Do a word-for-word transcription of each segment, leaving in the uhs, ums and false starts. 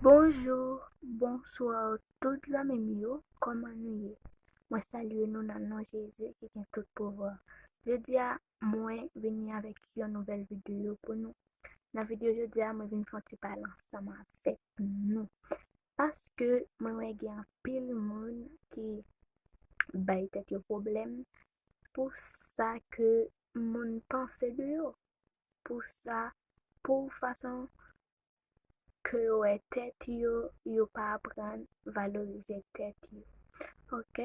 Bonjou, bonswa tout zanmi m yo, kòman nou ye? Mwen salye nou nan non Jezi ki gen tout pouvwa. Jodi a, mwen vini avèk yon nouvèl videyo pou nou. Nan videyo jodi a, mwen vin fè yon ti pale ansanm avèk nou. Paske mwen wè gen anpil moun ki bay tèt yo pwoblèm pou sa ke moun panse de yo. Pou sa, pou fason ke yo wè tèt yo, yo pa aprann valorize tèt yo. Ok?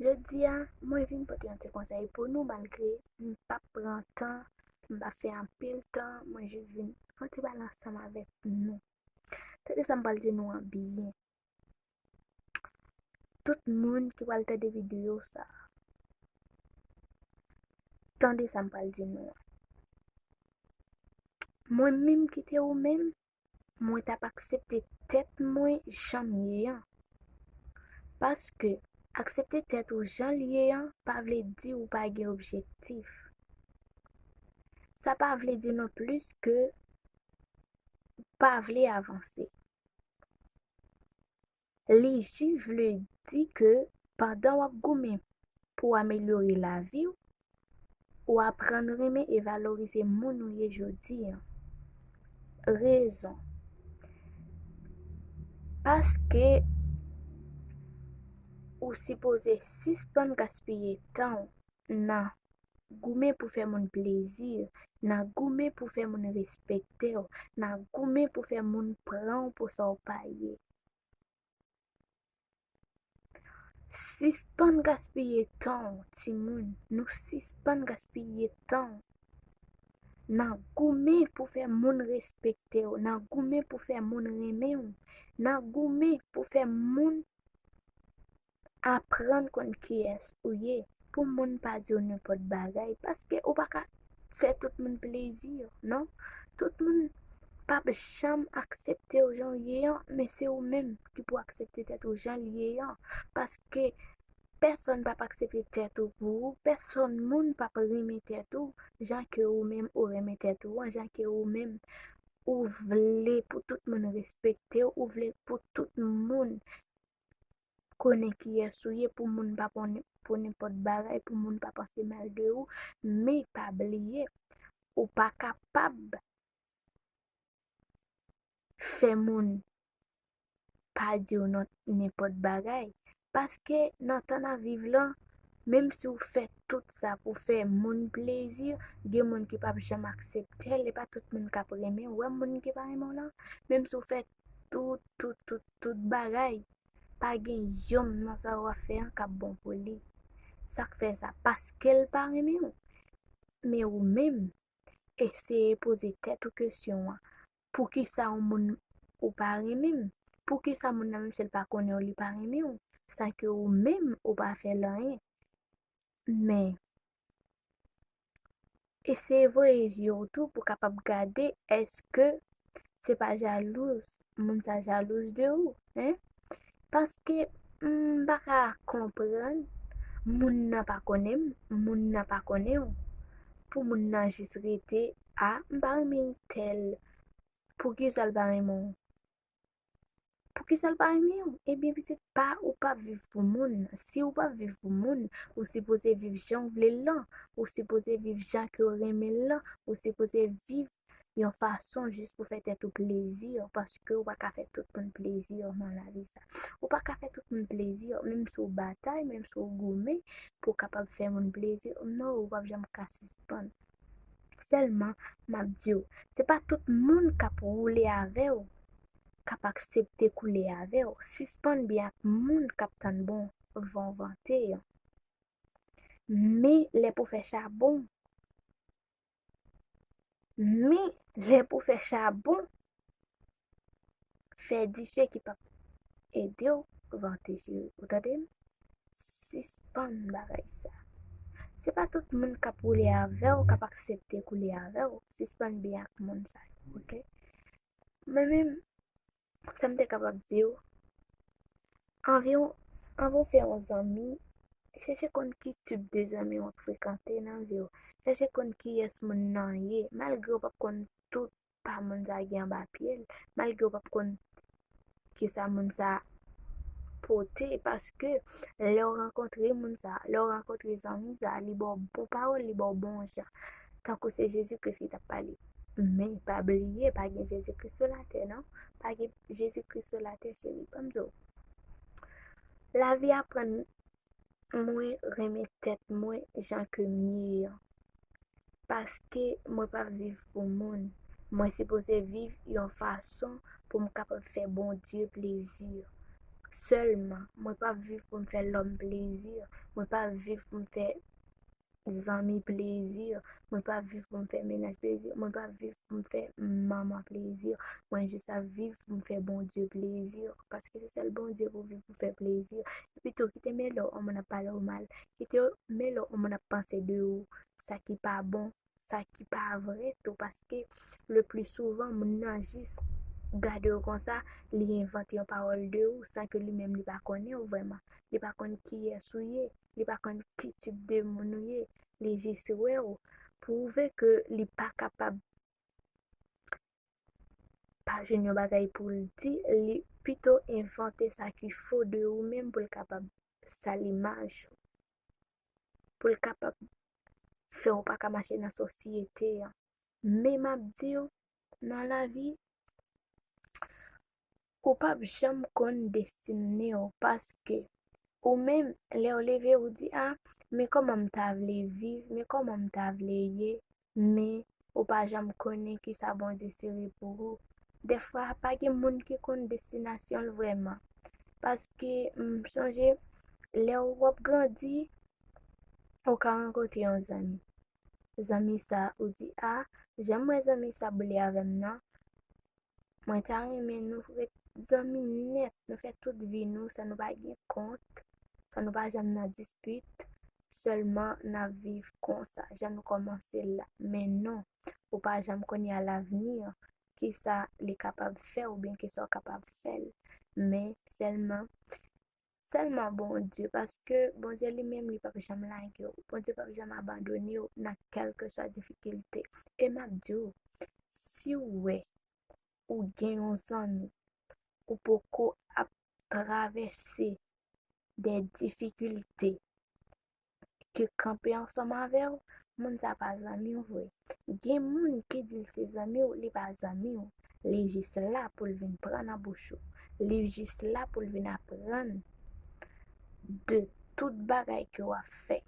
Jodi a, mwen vin pote yon ti konsèy pou nou, malgre m p ap pran tan, m p ap fè anpil tan, mwen jis vin fè yon ti pale ansanm avèk nou. Tande sa m pral di nou an byen. Tout moun ki pral tande videyo sa, tande sa m pral di nou an. Mwen menm ki te ou menm, mwen t ap aksepte tèt mwen jan m ye an. Paske aksepte tèt ou jan l ye an pa vle di ou pa gen objektif. Sa pa vle di non plis ke ou pa vle avanse. Li jis vle di ke pandan w ap goumen pou w amelyore lavi w, ou aprann renmen e valorize moun ou ye jodi a. Rezon. Paske ou sipoze sispann gaspiye tan w nan goumen pou fè moun plezi, nan goumen pou fè moun respekte w, nan goumen pou fè moun pran w pou sa w pa ye. Sispann gaspiye tan w, timoun. Nou sispann gaspiye tan w nan goumen pou fè moun respekte w, nan goumen pou fè moun renmen w, nan goumen pou fè moun aprann konn kiyès ou ye. Pou moun pa di w nenpòt bagay, paske ou pa ka fè tout moun plezi, non. Tout moun p ap janm aksepte w jan w ye an, men se ou menm ki pou aksepte tèt ou jan l ye an. Paske pèsonn p ap aksepte tèt ou pou ou, pèsonn moun p ap renmen tèt ou jan ke ou menm ou renmen tèt ou an, jan ke ou menm ou vle pou tout moun respekte w, ou vle pou tout moun konnen kiyès ou ye, pou moun pa pran pou nenpòt bagay, pou moun pa panse mal de ou, men pa bliye, ou pa kapab fè moun pa di w non nenpòt bagay. Paske nan tan n ap viv lan, menm si w fè tout sa pou fè moun plezi, gen moun ki p ap janm aksepte l, e pa tout moun k ap renmen w. Ou wè moun ki pa renmen w lan, menm si w fè tout, tout, tout, tout bagay, pa gen yonn nan sa w ap fè an k ap bon pou li. Sa k fè sa? Paske l pa renmen w. Men ou menm, eseye poze tèt ou kesyon an. Poukisa yon moun ou pa renmen m? Poukisa moun nan, menm si l pa konnen w, li pa renmen w? San ke ou menm ou pa fè l anyen. Men, eseye voye zye w tou pou w kapab gade èske se pa jalouz, moun sa jalouz de ou, en? Paske m pa ka konprann, moun nan pa konnen m, moun nan pa konnen w, pou moun nan jis rete, a, m pa renmen tèl, poukisa l pa renmen w? Poukisa l pa renmen w? Ebyen, pitit pa, ou p ap viv pou moun. Si ou p ap viv pou moun, ou sipoze viv jan w vle l lan. Ou sipoze viv jan ke w renmen l lan. Ou sipoze viv yon fason jis pou fè tèt ou plezi, paske ou pa ka fè tout moun plezi nan lavi sa. Ou pa ka fè tout moun plezi, menm si w batay, menm si w goumen pou w kapab fè moun plezi, non, ou p ap janm ka sispann. Sèlman, m ap di w, se pa tout moun k ap woule avè w k ap aksepte koule avè w. Sispann byen ak moun k ap tann bon van vante an. Men lè pou fè chabon. Men lè pou fè chabon, fè dife ki p ap ede w vante, cheri. Ou tande m? Sispann bagay sa. Se pa tout moun k ap woule avè w k ap aksepte koule avè w. Sispann byen ak moun sa yo, oke? Men menm, sa m te kapab di w, anvan, anvan w fè yon zanmi, chèche konn ki tip de zanmi w ap frekante nan vi w. Chèche konn kiyès moun nan ye, malgre w p ap konn tout pa moun sa gen anba pye l, malgre w p ap konn kisa moun sa pote, paske lè w rankontre moun sa, lè w rankontre zanmi sa, li ba w bon pawòl, li ba w bon jan. Tankou se Jezi Kris ki t ap pale. Men, pa bliye, pa gen Jezi Kris sou latè, non. Pa gen Jezi Kris sou latè, cheri. Ban m di w. Lavi aprann mwen renmen tèt mwen jan ke m ye an. Paske mwen p ap viv pou moun. Mwen sipoze viv yon fason pou m kapab fè Bondye plezi. Sèlman, mwen p ap viv pou m fè lòm plezi. Mwen p ap viv pou m fè zanmi plezi. Mwen p ap viv pou m fè mennaj plezi. Mwen p ap viv pou m fè manman plezi. Mwen jis ap viv pou m fè Bondye plezi. Paske se sèl Bondye pou viv pou fè plezi. Epi tou, kite men lè yon moun ap pale w mal. Kite men lè yon moun ap panse de ou sa ki pa bon, sa ki pa vre tou, paske le pli souvan, moun nan jis gade w konsa, li envante yon pawòl de ou san ke li menm li pa konnen w vrèman. Li pa konn kiyès ou ye, li pa konn ki tip de moun ou ye. Li jis wè w, pwouve ke li pa kapab pa jwenn yon bagay pou l di, li pito envante sa ki fo de ou menm pou l kapab sal imaj ou, pou l kapab fè w pa ka mache nan sosyete an. Men m ap di w, nan lavi, ou p ap janm konn destine w, paske ou menm, lè w leve, ou di, a, men kòman m ta vle viv, men kòman m ta vle ye, men ou pa janm konnen kisa Bondye sere pou ou. Dèfwa, pa gen moun ki konn destinasyon l vrèman. Paske m sonje, lè w ap grandi, ou ka rankontre yon zanmi. Zanmi sa, ou di, a, jan m wè zanmi sa boule avè m nan, mwen ta renmen nou ret zanmi nèt, nou fè tout vi nou san nou pa gen kont, san nou pa janm nan dispit, sèlman n ap viv konsa, jan nou kòmanse l la. Men non, ou pa janm konnen a lavni, kisa li kapab fè oubyen kisa w kapab fè l. Men sèlman, sèlman Bondye, paske Bondye li menm, li p ap janm lage w. Bondye p ap janm abandone w nan kèlkeswa difikilte. E m ap di w, si w wè ou gen yon zanmi, ou poko ap travèse de difikilte, ke kanpe ansanm avè w, moun sa pa zanmi w vre. Gen moun ki di l se zanmi w, li pa zanmi w. Li jis la pou l vin pran nan bouch ou. Li jis la pou l vin aprann de tout bagay ke w ap fè.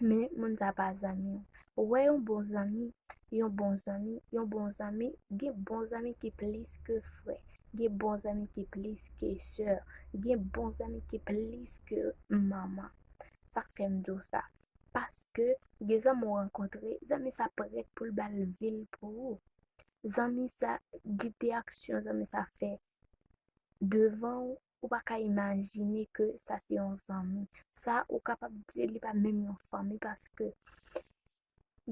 Men moun sa pa zanmi w. Ou wè yon bon zanmi, yon bon zanmi, yon bon zanmi, gen bon zanmi ki plis ke frè, gen bon zanmi ki plis ke sè, gen bon zanmi ki plis ke manman. Sa k fè m di w sa? Paske gen zanmi w rankontre, zanmi sa prèt pou l ba l vi l pou ou. Zanmi sa, gen de aksyon zanmi sa fè devan w, ou pa ka imajine ke sa se yon zanmi. Sa, ou kapab di li pa menm yon fanmi, paske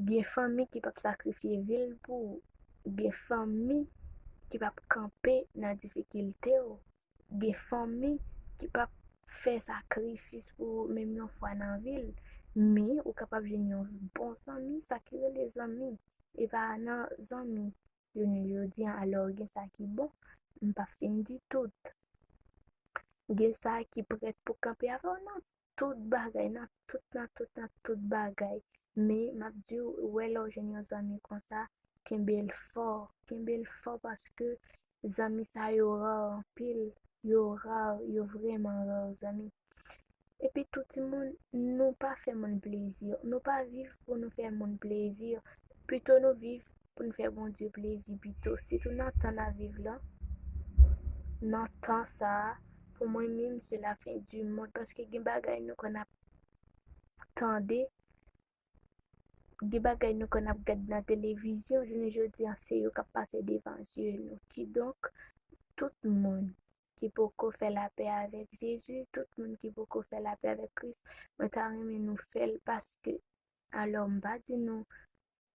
gen fanmi ki p ap sakrifye vi l pou ou. Gen fanmi ki p ap kanpe nan difikilte w. Gen fanmi ki p ap fè sakrifis pou ou menm yon fwa nan vi l. Men, ou kapab jwenn yon bon zanmi, sa ki rele zanmi. E pa nan zanmi jounen jodi an, alò gen sa ki bon, m p ap fin di tout. Gen sa ki prèt pou kanpe avè w nan tout bagay, nan tout, nan tout, nan tout bagay. Men, m ap di w, ou wè lè w jwenn yon zanmi konsa, kenbe l fò, kenbe l fò paske zanmi sa yo ra anpil, yo ra, yo vrèman ra, zanmi. Epi tou timoun, nou pa fè moun plezi, nou pa viv pou nou fè moun plezi, pito nou viv pou n fè Bondye plezi pito, sitou nan tan n ap viv la. Nan tan sa a, pou mwen menm, se la fin di mond, paske gen bagay nou konn ap tande, gen bagay nou konn ap gad nan televizyon, jounen jodi an, se yo k ap pase devan zye nou. Kidonk, tout moun ki poko fè lapè avèk Jezi, tout moun ki poko fè lapè avèk Kris, mwen ta renmen nou fè l, paske, alò, m pa di nou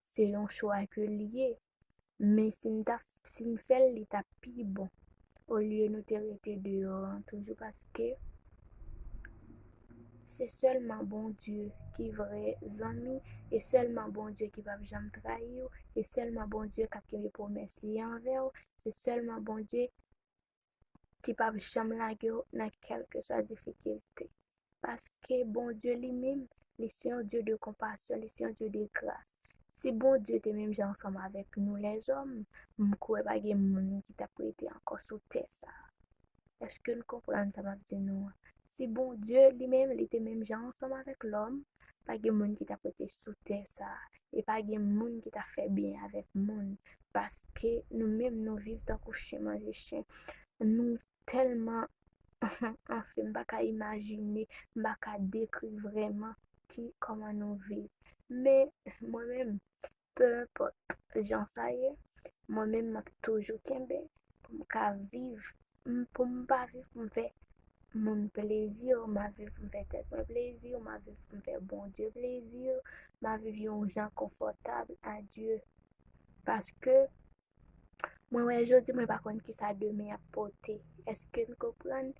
se yon chwa ke l ye, men si n ta, si n fè l, li t ap pi bon, olye nou te rete deyò an toujou, paske se sèlman Bondye ki vrè zanmi, e sèlman Bondye ki p ap janm trayi w, e sèlman Bondye k ap kenbe pwomès li anvè w, se sèlman Bondye ki p ap janm lage w nan kèlkeswa difikilte. Paske Bondye li menm, li se yon Dye de konpasyon, li se yon Dye de gras. Si Bondye te menm jan ansanm avèk nou lèzòm, m kwè pa gen moun ki t ap rete ankò sou tè sa a. Èske n konprann sa m ap di nou an? Si Bondye li menm, li te menm jan ansanm avèk lòm, pa gen moun ki t ap rete sou tè sa a. E pa gen moun ki t ap fè byen avèk moun. Paske nou menm, nou viv tankou chen manje chen. Nou tèlman, anfen, m pa ka imajine, m pa ka dekri vrèman ki kòman nou viv. Men, mwen menm, pe enpòt jan sa ye, mwen menm m ap toujou kenbe pou m ka viv, m- pou m pa viv pou m fè moun plezi, m ap viv pou m fè tèt mwen plezi, m ap viv pou m fè Bondye plezi, m ap viv yon jan konfòtab a Dye. Paske mwen wè jodi, mwen pa konn kisa demen ap pote. Èske n konprann?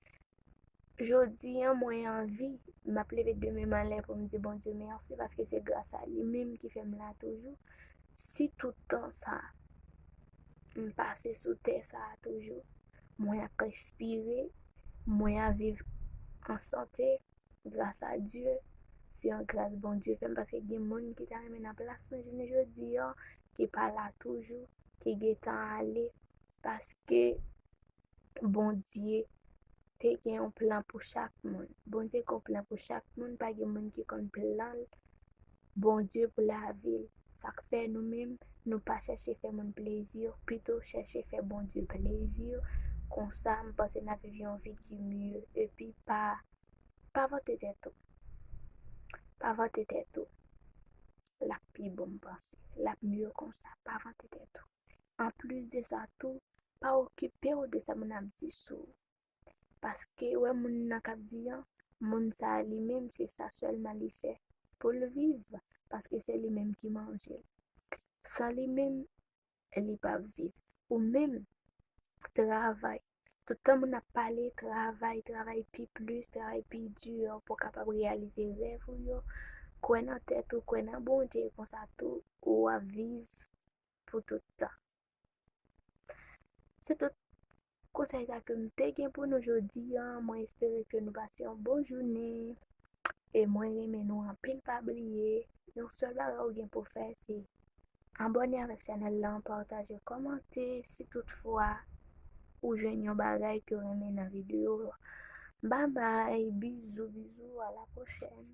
Jodi an, mwen anvi, m ap leve de men m anlè pou m di Bondye mèsi, paske se gras a li menm ki fè m la toujou. Si tout tan sa, m pase sou tè sa a toujou, mwen ap respire, mwen ap viv an sante, gras a Dye, se yon gras Bondye fè m, paske gen moun ki ta renmen nan plas mwen jounen jodi an, ki pa la toujou, ki gentan ale, paske Bondye te gen yon plan pou chak moun. Bondye gen yon plan pou chak moun, pa gen moun ki konn plan l, Bondye pou lavi l. Sa k fè nou menm, nou pa chèche fè moun plezi, pito chèche fè Bondye plezi. Konsa, m panse n ap viv yon vi ki mye. Epi pa, pa vante tèt ou. Pa vante tèt ou. L ap pi bon, m panse. L ap mye konsa. Pa vante tèt ou. Anplis de sa tou, pa okipe w de sa moun ap di sou ou. Paske, wè, moun nan k ap di an, moun sa a li menm, se sa sèlman li fè pou l viv, paske se li menm ki manje l. San li menm, li p ap viv. Ou menm, travay. Tout tan moun ap pale, travay, travay pi plis, travay pi di pou w kapab reyalize rèv ou yo. Kwè nan tèt ou, kwè nan Bondye, konsa tou, ou ap viv pou tout tan. Se tout konsèy sa ke m te gen pou nou jodi an. Mwen espere ke nou pase yon bon jounen. E mwen renmen nou anpil. Pa bliye, yon sèl bagay ou gen pou fè, se abòne avèk chanèl lan, pataje, kòmante si toutfwa ou jwenn yon bagay ke w renmen nan videyo a. Babay, bizou, bizou, a la pwochèn.